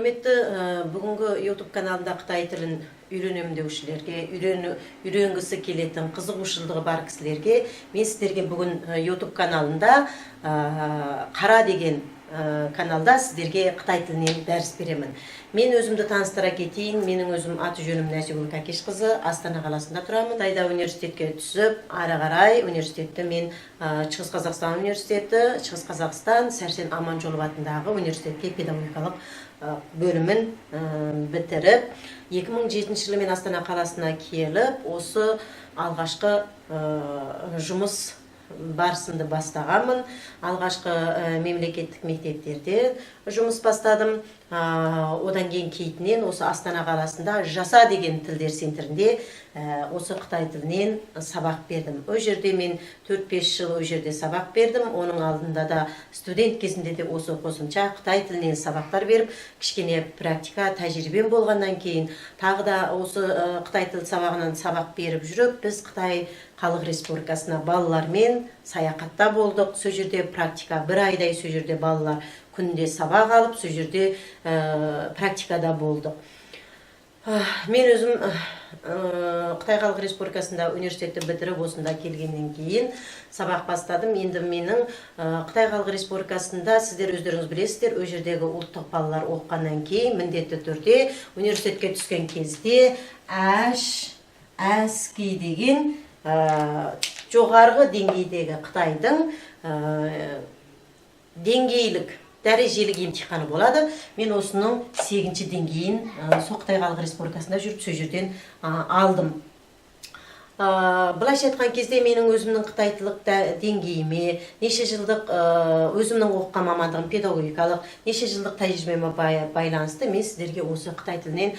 Құрметті бүгінгі YouTube каналында қытай тілін үйренемін деушілерге, үйренгісі келетін, қызығушылығы бар кісілерге мен сіздерге бүгін YouTube каналында Қара деген каналда сіздерге қытай тілінен дәріс беремін. Мен өзімді таныстыра кетейін. Менің өзім аты жөнім Нәзигүл Кәкешқызы, Астана қаласында тұрамын. Қытайда университетке түсіп, ары қарай университетті мен Шығыс Қазақстан университеті, Шығыс Қазақстан Сәрсен Аманжолов атындағы университетке педагогикалық бөлімін бітіріп, 2007 жылы мен Астана қаласына келіп, осы алғашқы жұмыс барысымды бастағанмын. Алғашқы мемлекеттік мектептерде жұмыс бастадым. Одан кейін кейіннен осы Астана қаласында Жаса деген тілдер центрінде осы қытай тілінен сабақ бердім. Ол жерде мен 4-5 жыл ол жерде сабақ бердім. Оның алдында да, студент кезінде де осы қосымша қытай тілінен сабақтар беріп, кішкене практика тәжірибем болғаннан кейін тағы да осы қытай тіл сабағынан сабақ беріп жүріп, біз Қытай Халық Республикасына балалармен саяхатта болдық. Сол жерде практика бір айдай, сол жерде балалар күнде сабақ алып, сол жерде практикада болдық. Мен өзім Қытай Халық Республикасында университетті бітіріп, осында келгеннен кейін сабақ бастадым. Енді менің Қытай Халық Республикасында, сіздер өздеріңіз білесіздер, ол жердегі ұлттық балалар оқығаннан кейін міндетті түрде университетке түскен кезде әш әски деген жоғарғы деңгейдегі қытайдың деңгейлік, дәрежелік емтиханы болады. Мен осының сегізінші деңгейін сол Қытай Халық Республикасында жүріп, сол жерден алдым. Былайша айтқан кезде, менің өзімнің қытайтылық деңгейіме, неше жылдық өзімнің оқыған мамандығым педагогикалық, неше жылдық тәжірибеме байланысты мен сіздерге осы қытай тілінен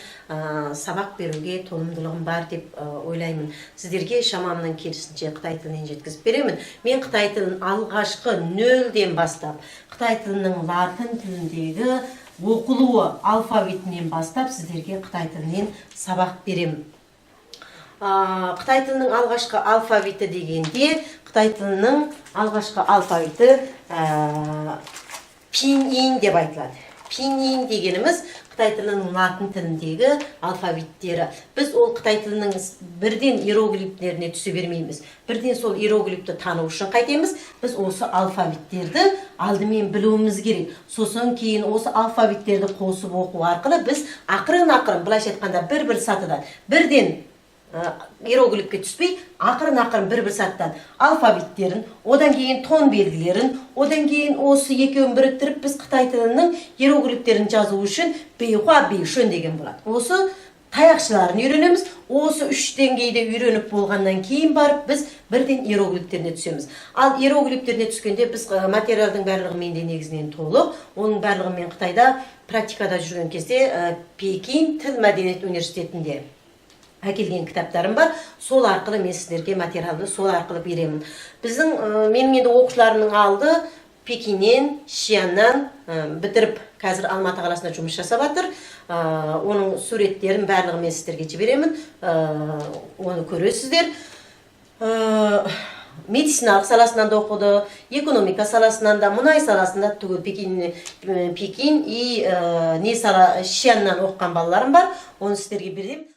сабақ беруге толымдылығым бар деп ойлаймын. Сіздерге шамамның келісінше қытай тілінен жеткізіп беремін. Мен қытай тілін алғашқы нөлден бастап, қытай тілінің латын тіліндегі оқылуы алфавитінен бастап сіздерге қытай тілінен сабақ беремін. Қытай тілінің алғашқы алфавиті дегенде, қытай тілінің алғашқы алфавиті пиньин деп айтылады. Пиньин дегеніміз қытай тілінің латын тіліндегі алфавиттері. Біз ол қытай тілінің бірден иероглифтеріне түсе бермейміз. Бірден сол иероглифті тану үшін қайтеміз? Біз осы алфавиттерді алдымен білуіміз керек. Сосын кейін осы алфавиттерді қосып оқу арқылы біз ақырын ақырын, былайша айтқанда, бір бір сатыдан, бірден иероглифке түспей, ақырын ақырын бір бір сатыдан алфавиттерін, одан кейін тон белгілерін, одан кейін осы екеуін біріктіріп, біз қытай тілінің иероглифтерін жазу үшін бейхуа бейшөн деген болады, осы таяқшаларын үйренеміз. Осы үш деңгейде үйреніп болғаннан кейін барып біз бірден иероглифтеріне түсеміз. Ал иероглифтеріне түскенде біз материалдың барлығы менде негізінен толық. Оның барлығын мен Қытайда практикада жүрген кезде Пекин тіл мәдениет университетінде әкелген кітаптарым бар. Сол арқылы мен сіздерге материалды сол арқылы беремін. Біздің менің енді оқушыларымның алды Пекиннен, Шианнан бітіріп, қазір Алматы қаласында жұмыс жасап жатыр. Оның суреттерін барлығын мен сіздерге жіберемін, оны көресіздер. Медициналық саласынан да оқыды, экономика саласынан да, мұнай саласында түгел Пекин и не сала, Шианнан оқыған балаларым бар. Оны сіздерге беремін.